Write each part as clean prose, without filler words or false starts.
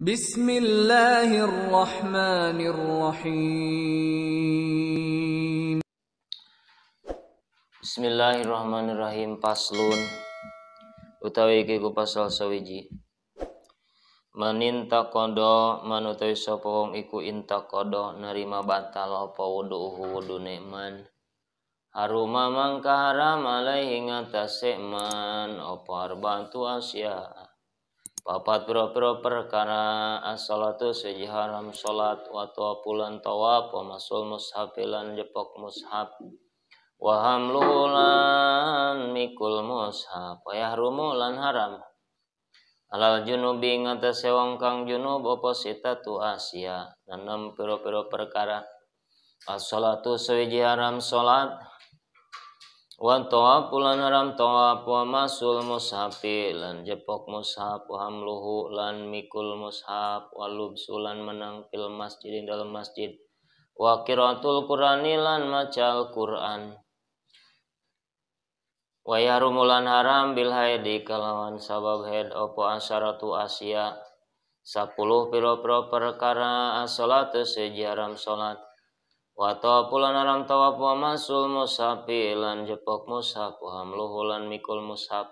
Bismillahirrahmanirrahim. Bismillahirrahmanirrahim. Paslon utawi iki ku pasal sawiji. Maninta kodo manutawi sapa wong iku inta kodo nerima batal apa wuduhu wudune man. Haruma mangka haram alaihi ngatasé man apa arba'atu asya. Papat pira-pira perkara as-salatu siji haram salat wa tawafulan tawaf wa masul mushaf lan jepok mushaf wa hamluhu lan mikul mushaf wa yahrumu lan haram alal junubi ngatasé wong kang junub apa sitatu asya enam pira-pira perkara as-salatu siji haram salat wa tawaf lan haram tawaf wa masul mushafi lan jepok mushaf wa hamluhu lan mikul mushaf wa lubsu lan menang fil masjid ing dalam masjid wa qiraatul qur'ani lan maca Al-Qur'an wa yahrumu lan haram bil haidi kalawan sabab haid apa asyaratu asya 10 pira-pira perkara as-salatu siji haram salat wa tawafulan haram tawaf wa masul mushafi lan jepok mushaf wa hamluhu lan mikul mushaf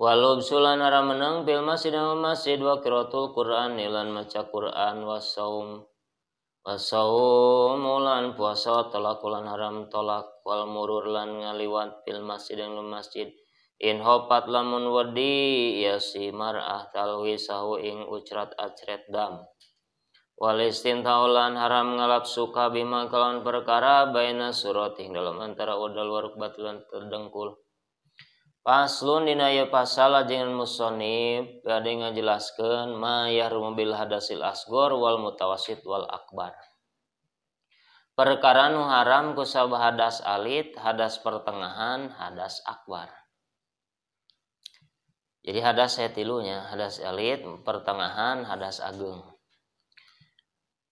wa lubsulan haram menang fil masjid masjid wa qiraatul qur'an lan maca Qur'an wa saum lan puasa talak lan haram tolak wal murur lan ngaliwat fil masjid ing masjid in hopat lamun wedi ya si mar'ah talwisahu ing ucrat acret dam wal istintaulan haram ngalap suka bima kalawan perkara baina suratih dalam antara udal waruk lan terdengkul. Paslon dina ieu pasal ajengan musonib bade ngajelaskeun ma yahrumu bil hadasil asghar wal mutawasit wal akbar. Perkara nu haram ku sabab hadas alit, hadas pertengahan, hadas akbar. Jadi hadas saya tilunya, hadas alit, pertengahan, hadas ageng.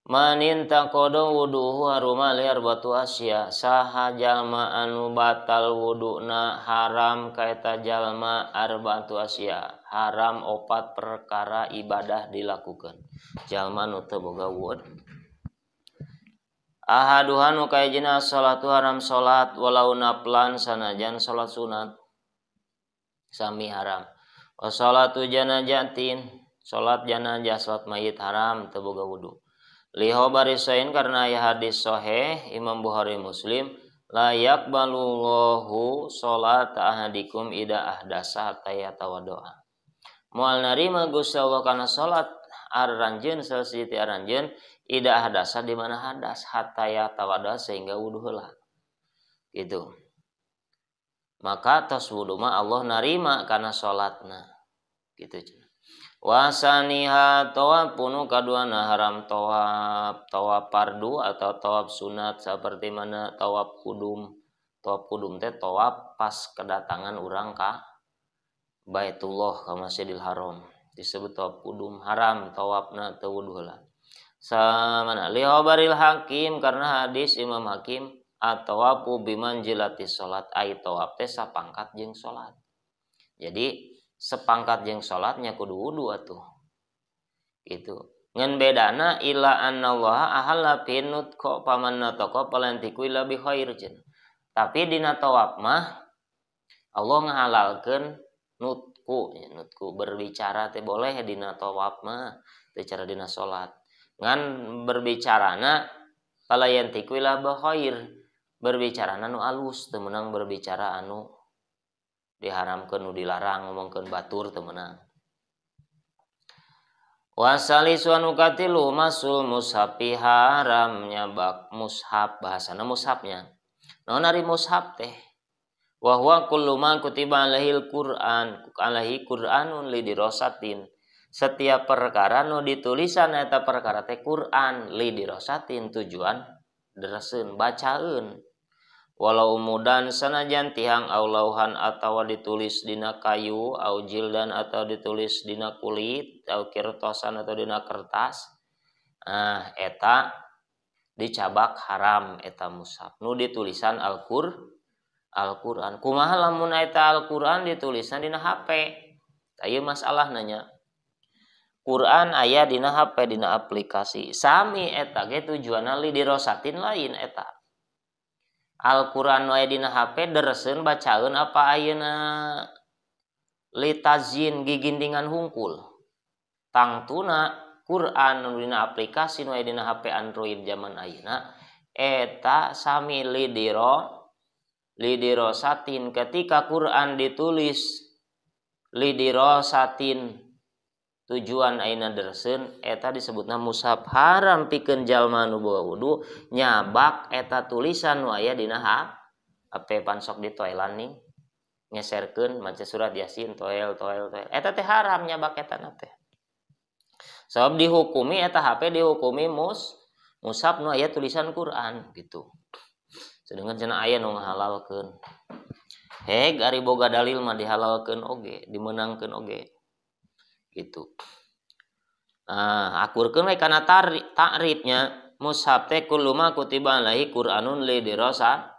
Maninta kodo wuduhu haruma liar batu asya saha jalma anu batal wuduna haram kaeta jalma arba'atu asya haram opat perkara ibadah dilakukan jalma nu teu boga wudu. Ahaduha nu kahijina salatu haram salat walau naplan sanajan salat sunat sami haram wa salatu janajatin salat janazah salat mayit haram teu boga wudu. Lihobarisain karena ya hadis sahih Imam Bukhari Muslim la yaqbalullahu salata ahadikum ida ahdasa hatta yatawaddoa. Moal narima Gusti Allah kana salat aranjeun salsiti aranjeun ida ahdasa di mana hadas hatta yatawaddoa sehingga wudu heula. Gitu. Maka tos wudu mah Allah narima kana salatna. Gitu. Wasaniha tawaf punu kaduana haram tawaf tawaf fardu atau tawaf sunat seperti mana tawaf kudum. Tawaf kudum teh tawaf pas kedatangan urang ka Baitullah ka Masjidil Haram disebut tawaf kudum haram tawafna teu wudu heula. Samana li khabaril hakim karena hadis Imam Hakim at-tawafu bimanzilati salat ai tawaf teh sapangkat jeung salat. Jadi sepangkat jeung salatnya kudu wudu atuh. Gitu. Ngan bedana ila annallaha ahalla pinut ko pamanna toko palantiku ila bi khair cenah. Tapi dina tawaf mah Allah ngahalalkeun nutku, ya, nutku berbicara teh boleh dina tawaf mah teu cara dina salat. Ngan berbicarana palayantiku ila bi khair. Berbicarana nu alus teu meunang berbicara anu diharamkeun nu dilarang ngomongkeun batur teu meunang. Wasalisu anu katilu masul mushafi haram nyabak mushaf bahasana mushafnya. Naon ari mushaf teh? Wa huwa kullu ma kutiba alaihil Qur'an, alaihi Qur'anun lidirasatin. Setiap perkara nu ditulisan eta perkara teh Qur'an lidirasatin tujuan dereseun bacaeun. Walau mudan sanajan tihang au lauhan atawa ditulis dina kayu au jildan atau ditulis dina kulit au kirtosan atau dina kertas nah eta dicabak haram eta mushaf nu ditulisan Al-Qur'an. Kumaha lamun eta Al-Qur'an ditulisan dina HP? Tah ieu masalah nanya. Quran aya dina HP dina aplikasi sami eta ge tujuanna li dirosatin lain eta Al-Quran aya dina HP dereseun bacaeun apa ayeuna litazyin gigindingan hungkul tangtuna Quran nu dina aplikasi nu aya dina HP Android zaman ayeuna eta sami lidirosatin ketika Quran ditulis lidirosatin tujuan ayeuna dereseun eta disebutna mushaf haram pikeun jalma nu boga wudu nyabak eta tulisan nu aya dina HP pansok di toelan ning ngeserkeun maca surat Yasin toel toel toel eta teh haram nyabak eta na teh sabab dihukumi eta HP dihukumi mushaf nu aya tulisan Quran gitu sedangkan cenah aya nu ngahalalkeun heg ari boga dalil mah dihalalkeun oge dimeunangkeun oge gitu. Nah, akurkeun we kana ta'rifnya mushaf teh kullu ma kutiba alaihi Qur'anun li dirasa.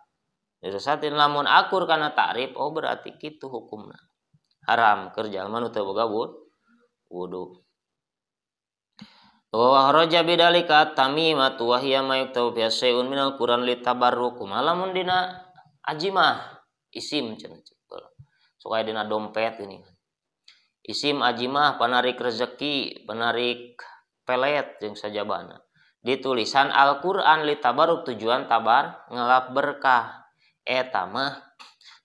Dirasatin lamun akur kana ta'rif oh berarti kitu hukumna. Haram keur jalma nu teu boga wudu. Wa kharaja bidalika tamimatu wa hiya ma yuktabu fi syai'un minal Qur'an litabarruk. Lamun dina ajimah isim cenah. Sok aya dina dompet ini. Isim ajimah penarik rezeki, penarik pelet jeung sajabana. Ditulisan Al-Qur'an litabaruk tujuan tabar ngelap berkah. Eta mah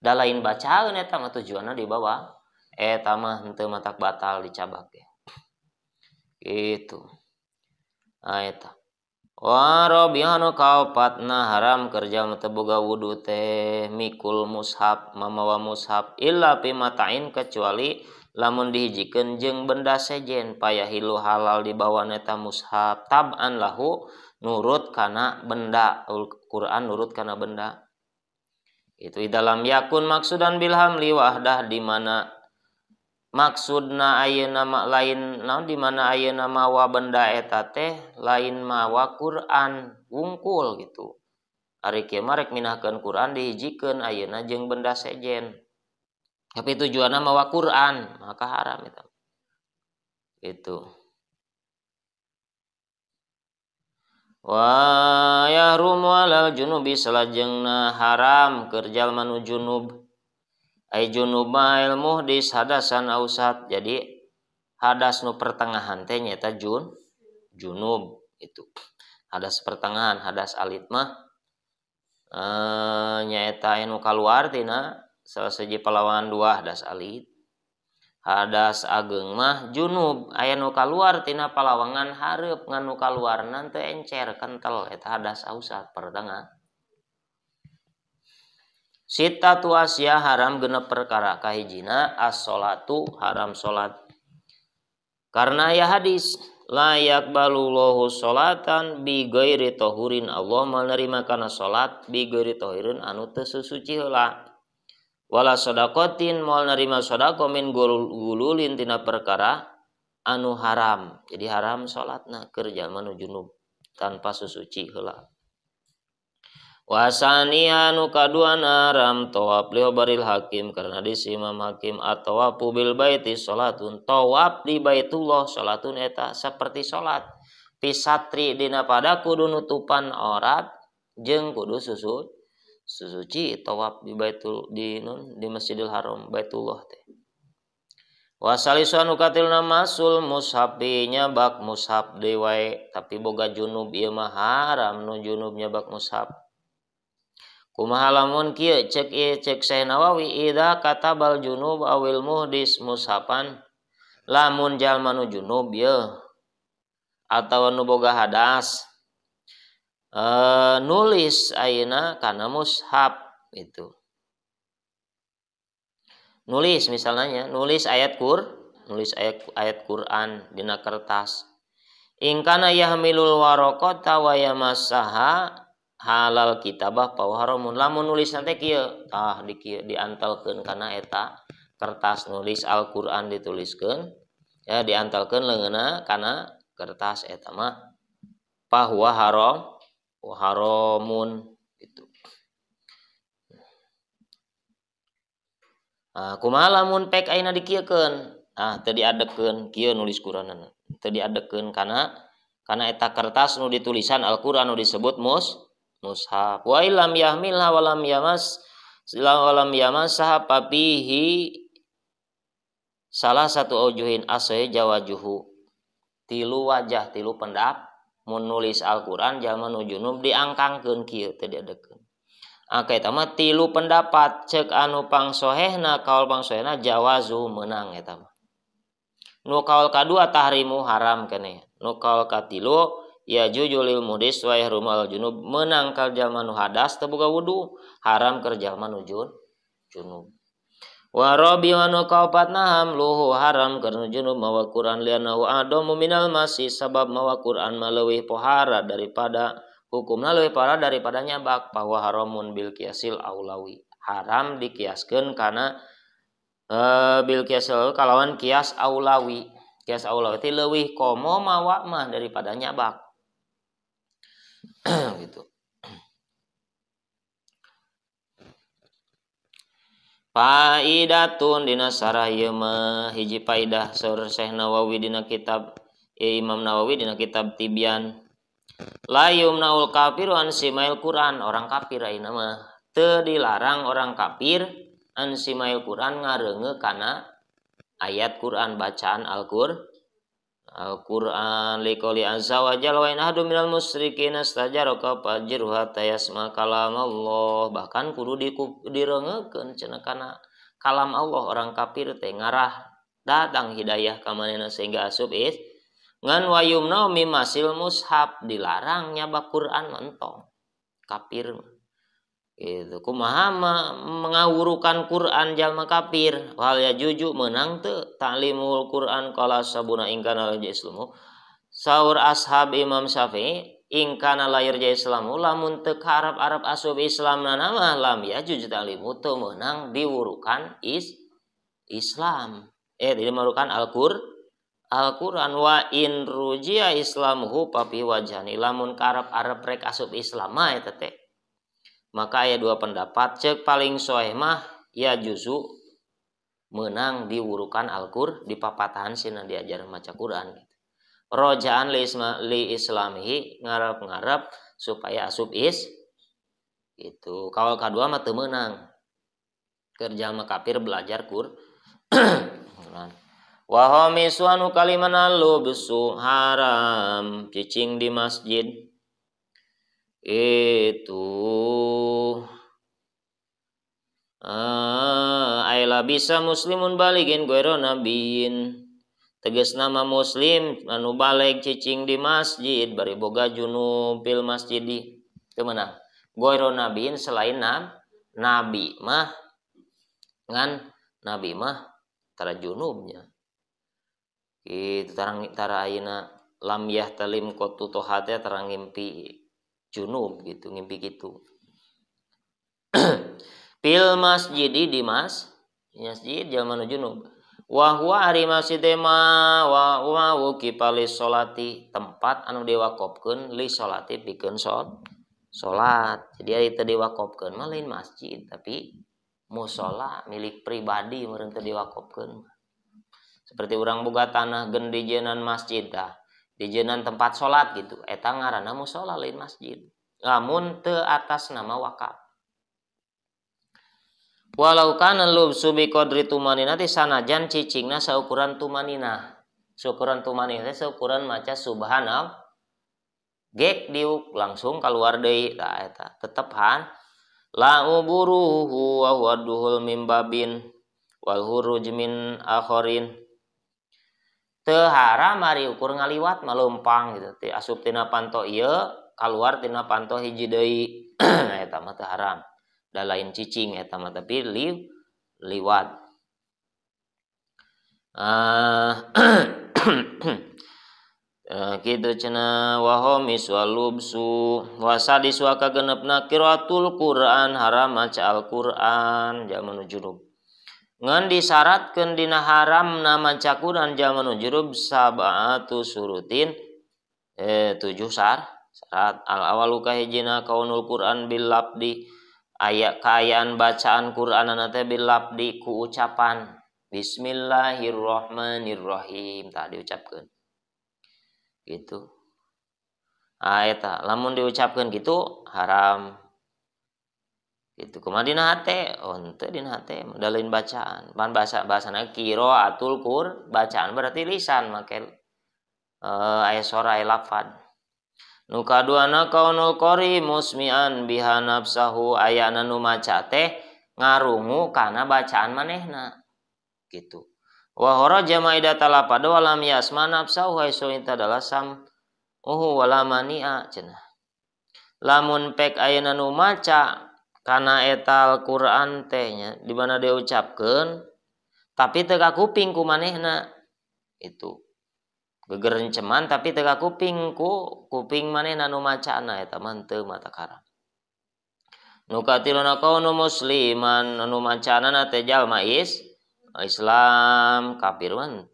da lain bacaeun eta mah tujuanna dibawa. Eta mah henteu matak batal dicabak ge. Gitu. Nah eta. Wa rabi'anu kaopatna haram kerja teu boga wudu teh mikul mushaf mamawa mushaf illa fi mata'in kecuali lamun dihijikeun jeung benda sejen payahilu halal dibawa neta mushaf tab'an lahu nurut kana benda Al-Qur'an nurut kana benda itu dalam yakun maksudan bil hamli wahdah di mana maksudna ayeuna lain naon di mana ayeuna mawa benda eta teh lain mawa Quran wungkul gitu ari kieu mah rek minahkeun Quran dihijikeun ayeuna jeung benda sejen tapi tujuanna mawa Quran maka haram itu. Itu. Wa yahrumu alal junubi salajengna haram keur jalma nu junub. Ai junub mah ilmu muhdis hadasan ausat. Jadi hadas nu pertengahan teh nyaeta junub itu. Hadas pertengahan, hadas alit mah nyaeta anu kaluar tina salah siji palawangan dua hadas alit. Hadas ageng mah junub aya nu kaluar tina palawangan hareup ngan nu kaluarna teu encer kental eta hadas ausat pertengahan. Sitatu asya haram genep perkara kahijina as-sholatu haram salat. Karena aya hadis la yaqbalullahu sholatan bi ghairi tahurin Allah menerima kana salat bi ghairi tahurin anu teu suci heula. Wala sodakotin moal nerima sodako min gululin tina perkara anu haram. Jadi haram salatna keur jalma nu junub tanpa susuci heula. Wasania anu kaduana haram tawaf li baril hakim karena di Imam Hakim atawafu bil baiti salatun tawaf di Baitullah salatun eta seperti salat pisatri dina pada kudu nutupan aurat jeung kudu susuci tawaf di Baitul di nun di Masjidil Haram Baitullah teh. Wasalisu anu katilna masul mushafi nyabak mushaf deui wae tapi boga junub ieu mah haram nu junub nyabak mushaf. Kumaha lamun kieu cek ieu cek Syekh Nawawi idza katabal junub awil muhdis mushafan lamun jalma nu junub ieu atawa nu boga hadas nulis ayeuna kana mushaf itu. Nulis misalnya nulis ayat nulis ayat Quran dina kertas. In kana yahmilul waraqata wa yamassaha halal kitabah fa haramun. Lamun nulis teh kieu tah di kieu diantelkeun kana eta kertas nulis Al-Qur'an dituliskeun ya diantelkeun leungeunna kana kertas eta mah fahuwa haram haramun itu. Nah, kumaha lamun pek ayeuna dikieukeun? Ah, teu diadekeun kieu nulis Qur'anna. Teu diadekeun kana eta kertas nu ditulisan Al-Qur'an nu disebut mushaf. Wa illam yahmilha wa lam yamas wa lam yamassaha papihi salah satu aujuhin asai jawajuhu. Tilu wajah tilu pendap mun nulis Al-Qur'an jalma nu junub diangkangkeun kieu teu diadekeun. Angka eta mah tilu pendapat cek anu pangsohehna kaul pangsohehna jawazu meunang eta mah. Nu kaul kadua tahrimu haram keneh. Nu kaul katilu ya jujulil mudis wa yahrumal junub meunang ka jalma nu hadas teu boga wudu, haram keur jalma nu junub. Wa rabi wa nu kaopatna hamluhu haram keur nu junub mawa Quran lianahu adamu minal masi sabab mawa Quran mah leuwih pohara daripada hukumna leuwih parah daripada nyabak bahwa haramun bil kiasil aulawi haram dikiaskeun kana bil kiasil kalawan kias aulawi. Kias aulawi teh leuwih komo mawa mah daripada nyabak. Gitu. Faidatun dina sarah ieu mah hiji faidah saur Syekh Nawawi dina kitab Imam Nawawi dina kitab Tibyan. La yumnaul kafiru an simail Quran, orang kafir ayeuna mah teu dilarang orang kafir an simail Quran ngareunge kana ayat Quran bacaan Al-Quran liqouli azza wa jalla wa in ahadu minal musyrikin astajaraka fajirhu hatta yasma kalam Allah. Bahkan kudu direungekeun cenah kana kalam Allah orang kafir teh ngarah datang hidayah ka manehna sehingga asup is ngan wayumna mimasil mushaf dilarang nyabak Quran mentong kafir gitu. Kumaha mengawurukan Quran jalma kafir wal ya juju menang teu ta'limul Quran qala sabuna ingkana la islamu saur ashab Imam Syafi'i ingkana la yarja islamu lamun teu karab-arab asup Islamna mah lam ya juju ta'limu teu meunang diwurukan Islam diwurukan Al-Quran wa in rujia islamuhu papi wajhani lamun karab-arab rek asup Islam mah eta teh maka aya dua pendapat cek paling soeh mah ya juzu menang diwurukan Al-Qur'an dipapatahan sina diajar maca Quran gitu. Rojaan li islamihi ngarep-ngarep supaya asup is gitu. Kaul kadua mah teu meunang. Keur jalma kafir belajar Quran. Wa hamisu anu kalimana lubsu haram cicing di masjid. Itu aila bisa muslimun baligin goiro nabiin tegas nama muslim anu baleg cicing di masjid bari boga junub fil masjidi teu meunang goiro nabiin selain nabi mah ngan nabi mah tara junubnya kitu tarang tara ayeuna lam yahtalim qatu tohate tarang ngimpi junub gitu ngimpi gitu. Fil masjidi di masjid jalma nu junub wa huwa ari masjid ma wa wa wuqifa li sholati tempat anu diwakofkeun li sholati pikeun salat. Jadi ari teu diwakofkeun mah lain masjid tapi musala milik pribadi meureun teu diwakofkeun. Seperti urang boga tanah geun dijieunnan masjid tah dijieunnan tempat salat gitu eta ngaranna musala lain masjid lamun teu atas nama wakaf. Walau kana lubsu bi qadri tumanina teh sanajan cicingna saukuran tumanina saukuran tumanina teh saukuran maca subhanallah gek diuk langsung keluar deui tah eta tetep han la uburuhu wa huwa duhul mimbabin wal huruj min akharin teu haram ari ukur ngaliwat maleumpang gitu teh asup tina panto ieu kaluar tina panto hiji deui eta mah teu haram da lain cicing eta mah tapi liwat. Kitu cenah wa homis walubsu wasadis wa kagenepna qiraatul Quran haram maca Al-Qur'an jalma nu junub ngan disyaratkeun dina haramna maca Quran jalma nu junub sab'atu surutin 7 syarat. Al awalu kahijina kaunul Quran bil labdi aya kaayaan bacaan Quranana teh bil labdi ku ucapan bismillahirrahmanirrahim tah diucapkeun. Gitu. Ah eta lamun diucapkeun gitu haram. Gitu kumaha dina hate? Oh henteu dina hate da lain bacaan. Pan bahasana qiraatul qur, bacaan berarti lisan make aya sora aya lafad. Nu kaduana kaunul qari musmi'an biha nafsahu ayana nu maca teh ngarungu kana bacaan manehna gitu. Wa kharaja maida talafad wa lam yasma nafsahu haitsu intadala sam uhu wala mani'a cenah. Lamun pek ayana nu maca kana eta Al-Qur'an teh nya di mana diucapkeun tapi teu kakuping ku manehna itu. Gegerenceman tapi teu kakuping ku kuping manehna nu macana eta mah teu matak haram. Nu katiluna kaunu musliman anu macanana teh jalma Islam kafir mah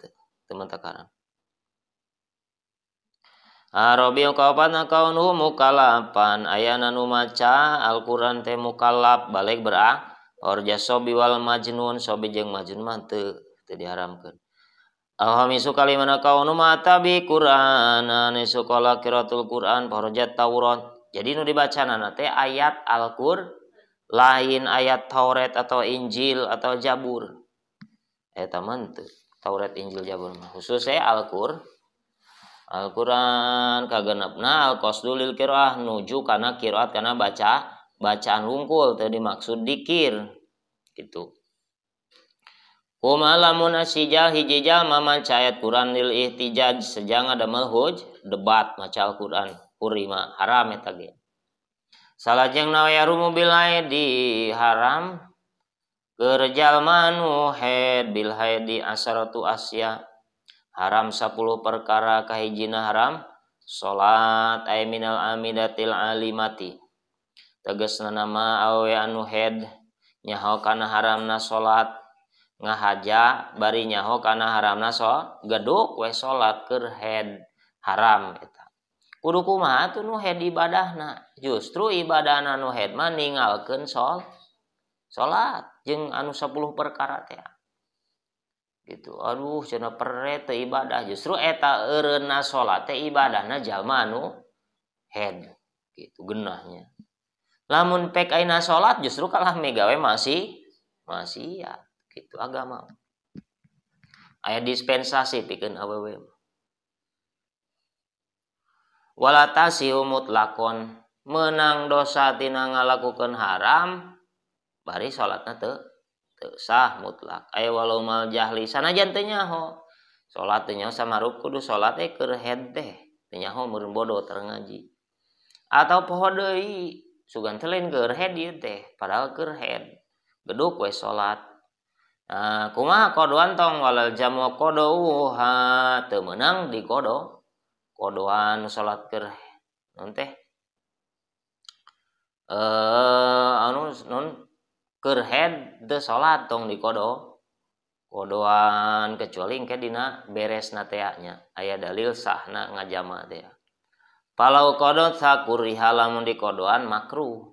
teu matak haram. Arabi kaopatna kaunu mukallafan ayana nu maca Al-Qur'an teh mukallaf balik berah orja sobi wal majnun sobi jeung majnun mah teu diharamkeun. Alhamisu kalimana kaunu matabi Qur'an anisu qala qiraatul Qur'an farajat Taurat. Jadi nu dibacana teh ayat Al-Qur'an lain ayat Taurat atau Injil atau Jabur. Eta mah teu Taurat Injil Jabur mah khusus Al-Qur'an. Al-Qur'an kagenepna al-qasdu lil qiraah nuju kana qiraat kana baca bacaan wungkul teu dimaksud dikir gitu. Kumaha lamun asijal hiji jalma maca ayat Quran lil ihtijaj sejang adamel huj debat maca Al-Qur'an kurima haram eta ge. Salajengna yarumu bil haidi haram keur jalma nu haid bil haidi asaratu asya haram 10 perkara kahijina haram salat ay minal amidatil alimati tegasna nama awe anu haid nyaho kana haramna salat ngahaja bari nyaho kana haramna so geduk we salat keur haid haram eta. Kudu kumaha atuh nu haid ibadahna? Justru ibadahna nu haid mah ninggalkeun salat jeung anu 10 perkara teh. Gitu. Aduh cenah pere teu ibadah. Justru eta eureunna salat teh ibadahna jalma anu haid gitu geunahnya. Lamun pek ayeuna salat justru kalah megawe masih ya gitu agama. Aya dispensasi pikeun awewe. Wala tasihu mutlakon menang dosa tina ngalakukeun haram bari salatna teu sah mutlak. Aya walau mal jahli sanajan teu nyaho. Salat teu nyaho samarup kudu salat teh keur haid teh teu nyaho meureun bodoh teu ngaji. Atau poho deui sugan teh lain keur haid ieu teh padahal keur haid. Geduk we salat. Nah, kumaha kodoan tong walal jamu kodouha teu meunang di kodo. Kodoan salat keur non teh anu non keur haid teu salat tong di kodo. Kodoan kecuali engke dina beresna teh nya aya dalil sahna ngajama teh. Palau qadot sakuriha lamun di kodoan makruh.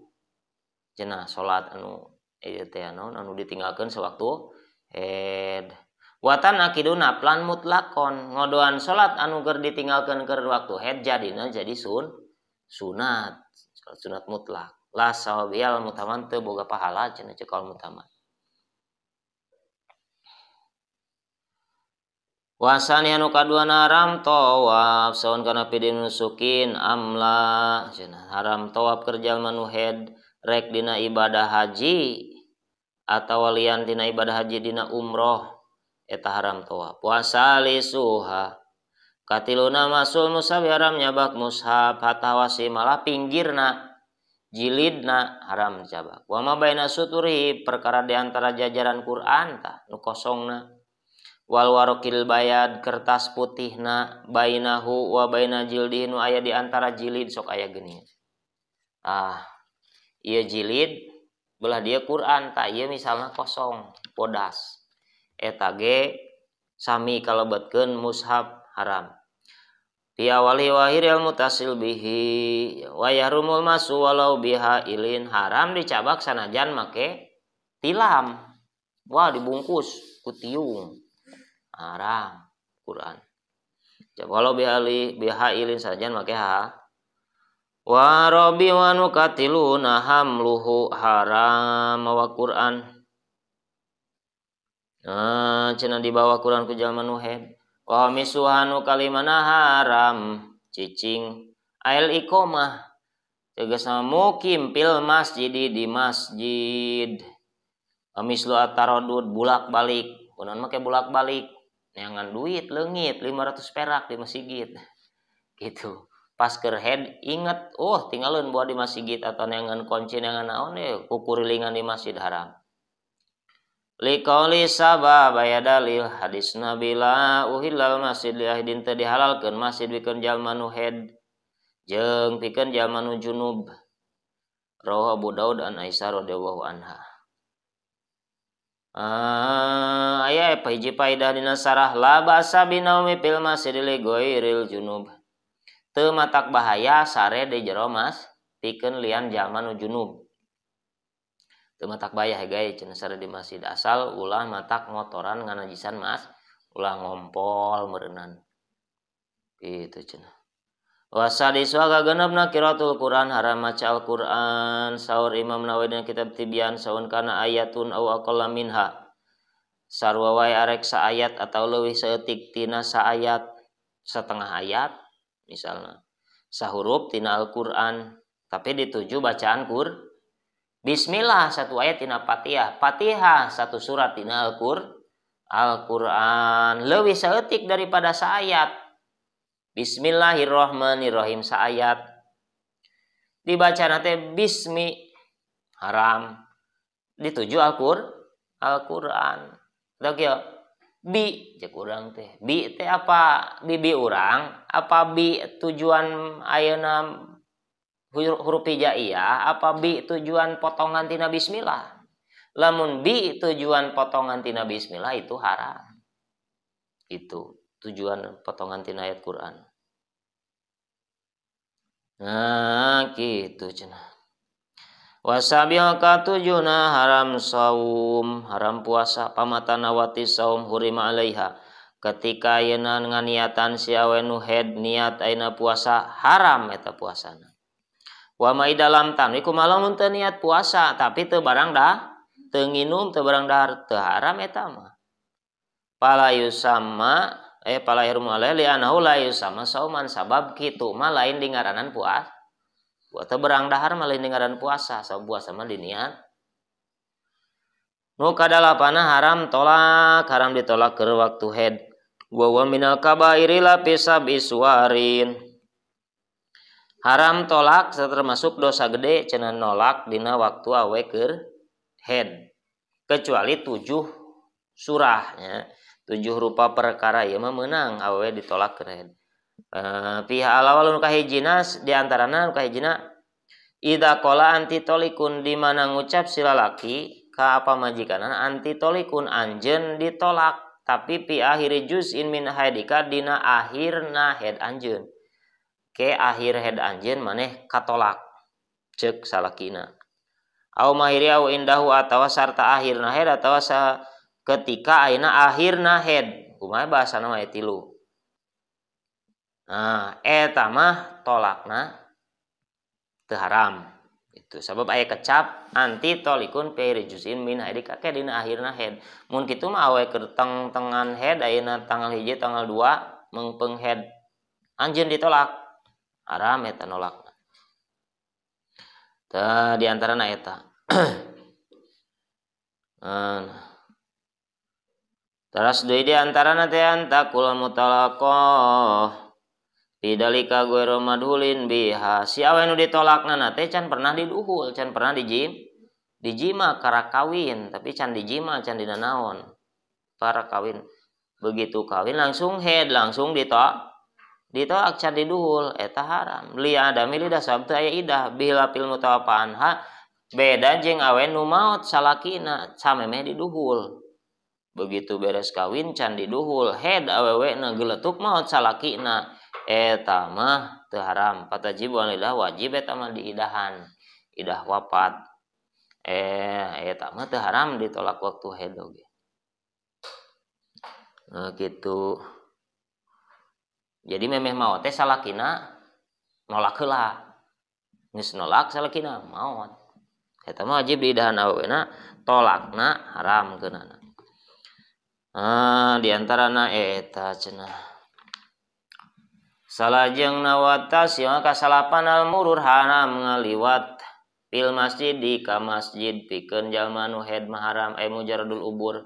Cenah salat anu ieu teh naon anu ditinggalkeun sewaktu haid. Watan akiduna plan mutlakon ngodoan salat anu keur ditinggalkeun keur waktu haid jadina jadi sunat salat sunat mutlak. La sawabiyal mutaman teu boga pahala cenah cekal mutaman. Wasani anu kaduana haram tawaf saun kana pidin nusukin amla cenah haram tawaf keur jalma nu haid rek dina ibadah haji atawa lian dina ibadah haji dina umroh eta haram tawaf. Wasalisuha katiluna masul mushaf haram nyabak mushaf hatawasi malah pinggirna jilidna haram jabak. Wa ma baina suturi perkara di antara jajaran Quran tah nu kosongna wal warokil bayad kertas putihna bainahu wa baina jildihi nu aya di antara jilid sok aya geuning. Ah ieu jilid belah dia Quran tak ieu misalna kosong bodas eta ge sami kalebetkeun mushaf haram. Fi awali wa akhiril mutasil bihi wa yahrumul masu walau biha ilin haram dicabak sanajan make tilam. Wah dibungkus ku tiung. Haram Quran. Walau bihali bihailin sajan make ha. Wa rabbi wa nukatiluna hamluhu haram mawa Quran. Nah, cenah dibawa Quran ku jalma nu haid. Wa misuhanu kalimana haram cicing ail iqamah tegasna mukim fil masjid di masjid. Wa mislu ataradud bulak-balik. Kunaon make bulak-balik? Neangan duit leungit 500 perak di masjid. Gitu. Pas keur head inget, oh tinggalin buat di masjid atau neangan kunci neangan naon kukurilingan di masjid haram. Liqauli sabab aya dalil hadis Nabi la uhillal masjid li ahdin teu dihalalkeun masjid pikeun jalma nu head jeung pikeun jalma nu junub. Rawahu Abu Daud an Aisyah radhiyallahu anha. Aya hiji paedah dina sarah la basa binaumi fil masjid li ghairil junub. Teu matak bahaya sare di jero mas pikeun lian jalma nu junub. Teu matak bahaya gae cenah sare di masjid asal ulah matak ngotoran nganajisan mas, ulah ngompol meureunnan. Kitu cenah. Wasadisu kagenepna qiraatul Quran haram maca Al-Quran saur Imam Nawawi dina kitab Tibyan saun kana ayatun aw aqalla minha. Sarua wae arek saayat atau leuwih saeutik tina saayat, setengah ayat misalnya sahurup tina Al-Quran tapi dituju bacaan Qur. Bismillah satu ayat tina Fatihah, Fatihah satu surat tina Al-Quran leuwih saeutik daripada saayat. Bismillahirrahmanirrahim saayat dibaca nate bismi haram dituju Al-Quran. Tah kieu bi cek urang teh bi teh apa bibi urang apa bi tujuan ayeuna huruf hijaiyah apa bi tujuan potongan tina bismillah. Lamun bi tujuan potongan tina bismillah itu haram. Itu tujuan potongan tina ayat Quran. Nah kitu cenah. Wasabil katujuna haram saum, haram puasa pamatanawati saum hurima alaiha. Ketika ayeuna nganiatan si awe nu haid niat ayeuna puasa haram eta puasana. Wa mai dalam tan kumaha lamun teu niat puasa tapi teu barang dah, teu nginum, teu barang dahar, teu haram eta mah. Pala yusama pala yahrumu alaiha li annahu la yusama sauman sabab kitu mah lain di ngaranan puasa. Atau berang dahar malah ngaran puasa, sabab puasa mah diniat. Nu kadalapana haram tolak, haram ditolak ke waktu haid. Wa wa minal kabairi lapis iswarin. Haram tolak termasuk dosa gede cenah nolak dina waktu awe keur haid. Kecuali 7 surahnya, 7 rupa perkara ieu mah meunang awe ditolak keur haid. Pihak alawal nu kahijina di antarana nu kahijina idza qala anti tolikun di mana ngucap si lalaki ka apa majikanan anti tolikun anjeun ditolak tapi pi akhir juz'in min haidika dina akhirna haid anjeun ke akhir haid anjeun maneh katolak ceuk salakina au mahiri au indahu atawa sarta akhirna haid atawa ketika ayeuna akhirna haid kumaha bahasana mah tilu. Nah, eta mah tolakna teu haram. Itu sabab aya kecap anti tolikun fi juz'in min haidika ke dina akhirna haid. Mun kitu mah awe keur teng-tengan haid ayeuna tanggal 1 tanggal 2 meungpeung haid. Anjeun ditolak. Haram eta nolakna. Tah di antarana eta. Nah. Teras deui di antarana teh antakul mutalaqah bidalika ghairu madhulin biha. Si awe nu ditolakna teh can pernah diduhul, can pernah dijima karak kawin, tapi can dijima can dina naon. Para kawin. Begitu kawin langsung head, langsung ditolak. Ditolak can diduhul eta haram. Li adami lidah sabab teu aya idah bihilafil mutawaffa anha. Beda jeung awe nu maot salakina samemeh diduhul. Begitu beres kawin can diduhul, head awewe na geletuk maot salakina. Eta mah teu haram. Patajibu alailah wajib eta mah diidahan. Idah wafat. Eta mah teu haram ditolak waktu haid oge. Nah kitu. Jadi memeh maot teh salakina nolak heula. Geus nolak salakina maot. Eta mah wajib diidahan awewena, tolakna haram keunana. Ah, di antarana eta cenah. Salajengna watas yang kasalapan al murur haram ngaliwat fil masjid di ka masjid pikeun jalma nu haid mah haram ay mujaradul ubur.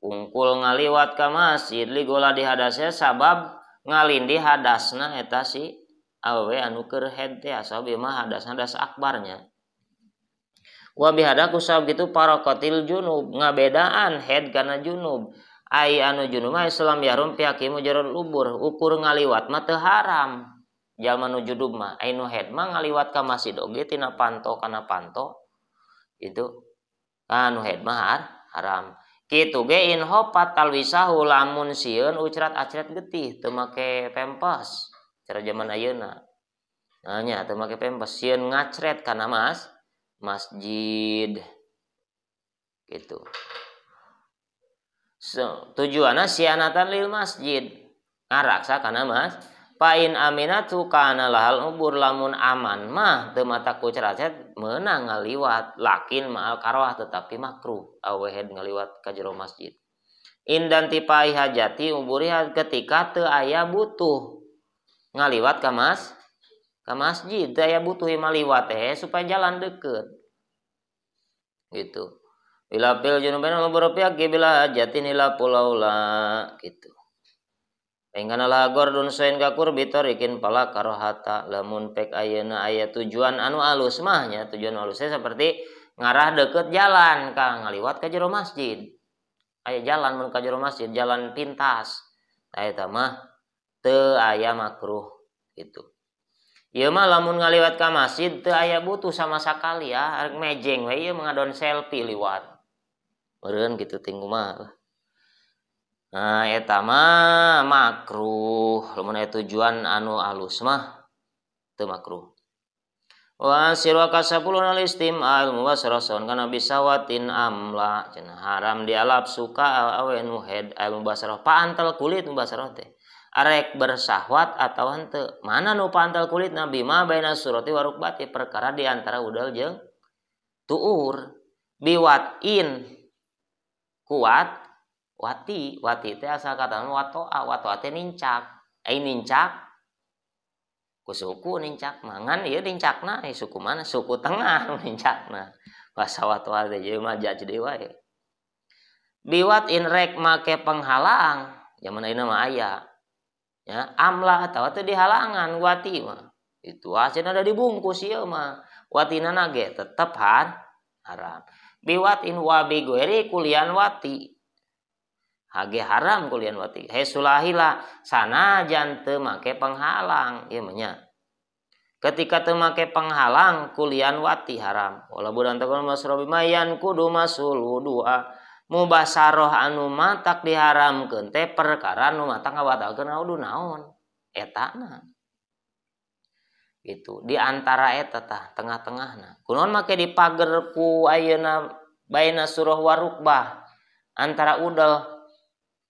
Ungkul ngaliwat ka masjid ligola di hadasnya sabab ngalindi hadasna eta si awewe anu keur haid teh asal ieu mah hadasna hadas akbarnya. Wa bihada kusab gitu parakotil junub ngabedaan haid kana junub. Ai anu junub mah Islam yahrum pihak mujarad ubur ukur ngaliwat mah teu haram. Jalma nu junub mah ai nu haid mah ngaliwat ka masjid oge tina panto kana panto itu anu haid mah haram. Kitu ge in hopat talwisahu lamun sieun ucrat acret getih teu make pempes cara zaman ayeuna. Nah nya teu make pempes sieun ngacret kana masjid gitu. So, tujuanna sianatan lil masjid ngaraksa kana mas pain aminatu kana lahal ubur lamun aman mah teu mata kucracet meunang ngaliwat lakin ma'al karoah tetapi makruh awehed ngaliwat ka jero masjid indan tipai hajati uburiha ketika teu aya butuh ngaliwat ka ka masjid teu aya butuh maliwat teh supaya jalan deket gitu. Bila pil junuban beberapa bila hajatin ila pulau la gitu. Engkana lagor dun soen kakur bitorikin pala karohata lamun pek ayeuna aya tujuan anu alus mah nya tujuan alusnya seperti ngarah deket jalan ka ngaliwat ka jero masjid. Aya jalan mun ka jero masjid jalan pintas. Eta mah teu aya makruh gitu. Ieu mah lamun ngaliwat ka masjid teu aya butuh sama sakali ya arek mejeng we ieu ngadon selfie liwat. Meureun kitu ting kumaha. Nah eta mah makruh lamun aya tujuan anu alus mah teu makruh. Wa sirwa kasapuluna listim al mubasarason kana bisawatin amla cenah haram dialap suka awe nu haid al mubasarah paantel kulit mubasarah teh. Arek bersahwat atau henteu mana nu paantel kulit nabi ma baina surati warukbati perkara di antara udal jeung tuur biwatin kuat wati wati teh asal kata watoa watoa teh nincak ai nincak ku suku nincak mangan ieu nincakna suku mana suku tengah nincakna bahasa watoa teh ieu mah jaj deui wae biwatin rek make penghalang zaman ayeuna mah aya ya amla atawa teu dihalangan wati mah itu aseuna ada dibungkus ieu mah watina ge tetep haram biwatin wa bi ghairi kulian wati hage haram kulian wati hesulahila sanajan teu make penghalang ieu mah nya ketika teu make penghalang kulian wati haram wala budan takon masrobi mayan kudu masul wudua mubasaroh anu matak diharamkeun teh perkara nu matak ngabatalkeun wudu naon etana gitu di antara eta tah tengah-tengahna kunaon make dipager ku ayeuna baina surah warukbah antara udel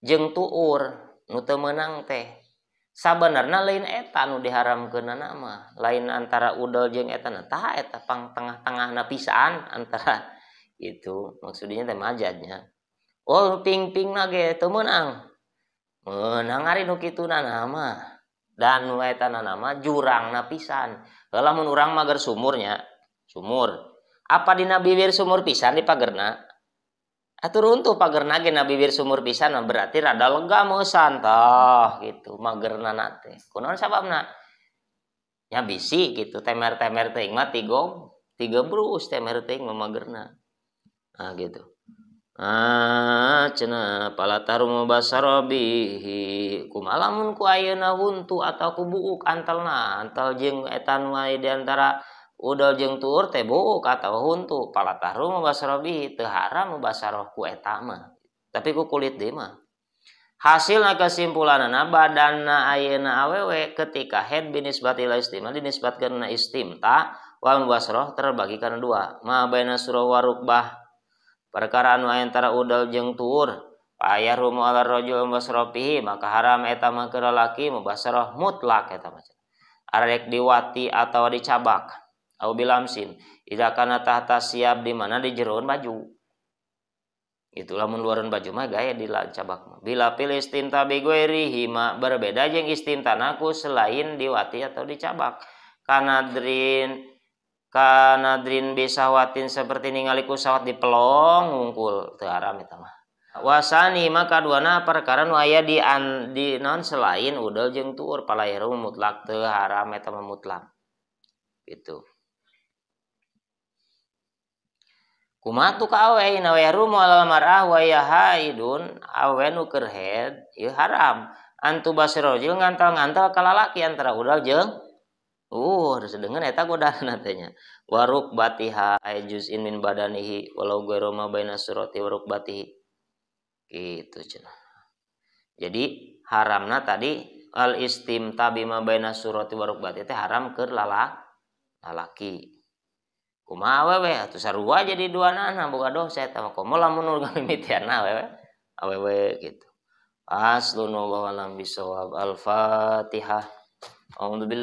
jeung tuur nu teu meunang teh sabenerna lain eta nu diharamkeunana mah lain antara udel jeung etana tah eta pang tengah-tengahna pisan antara itu maksudnya teh majadnya oh ping-pingna ge teu meunang meunang ari nu kituna mah dan nu eta nama jurangna pisan heula mun urang mager sumurnya sumur apa dina bibir sumur pisan di pagerna atuh runtuh pagerna ge na bibir sumur pisan berarti rada lega meusan tah gitu magerna na teh kunaon sababna nya bisi gitu temer-temer teuing mah tiga brus temer teuing mah magerna. Nah gitu. Ah cenah pala tarumu basarabihi kumalamun ku ayeuna huntu atau ku buuk antelna antel jeung eta nu aya di antara udel jeung tuur teh buuk atau huntu pala tarumu basarabihi teu haram mubasaroh ku eta mah tapi ku kulit deui mah. Hasilna kesimpulanana badanna ayeuna awewe ketika haid binisbati ila istimta dinisbatkeun na istimta wal mubasaroh terbagi kana dua ma baina surah warukbah perkara anu antara udel jeung tuur Fayahrumu ala rajul mubasarafihi maka haram eta mah keur lalaki mubasarah mutlak eta mah. Arek diwati atawa dicabak au bilamsin idza kana tahta siap di mana di jeroan baju. Itu lamun luaran baju mah gaya dilacabak mah. Bila pilih istinta bi ghairihi ma berbeda jeung istintana ku selain diwati atau dicabak. Kanadrin bisawatin seperti ningali ku sawat dipelong ngungkul teu haram eta mah. Wasani maka duana perkara nu aya di non selain udel jeung tuur palayru mutlak teu haram eta mah mutlak. Gitu. Kumaha tu ka awe na yahrumu alal mar'ah wa yahaidun awe nu keur haid ieu haram. Antu basirojil ngantal-ngantal ka lalaki antara udel jeung sedengeun eta godana teh nya. Waruk batiha ay juz'in min badanihi walau ghairu ma baina surati waruk batihi. Gitu cenah. Jadi haramna tadi al istimta bima baina surati waruk batihi teh haram keur lalaki. Kumaha awewe atuh sarua jadi duanana boga dosa eta mah komo lamun nu ngamimitianna awewe awewe gitu. Aslun wallahu alam bisawab. Al-Fatihah. A'udzubillahi.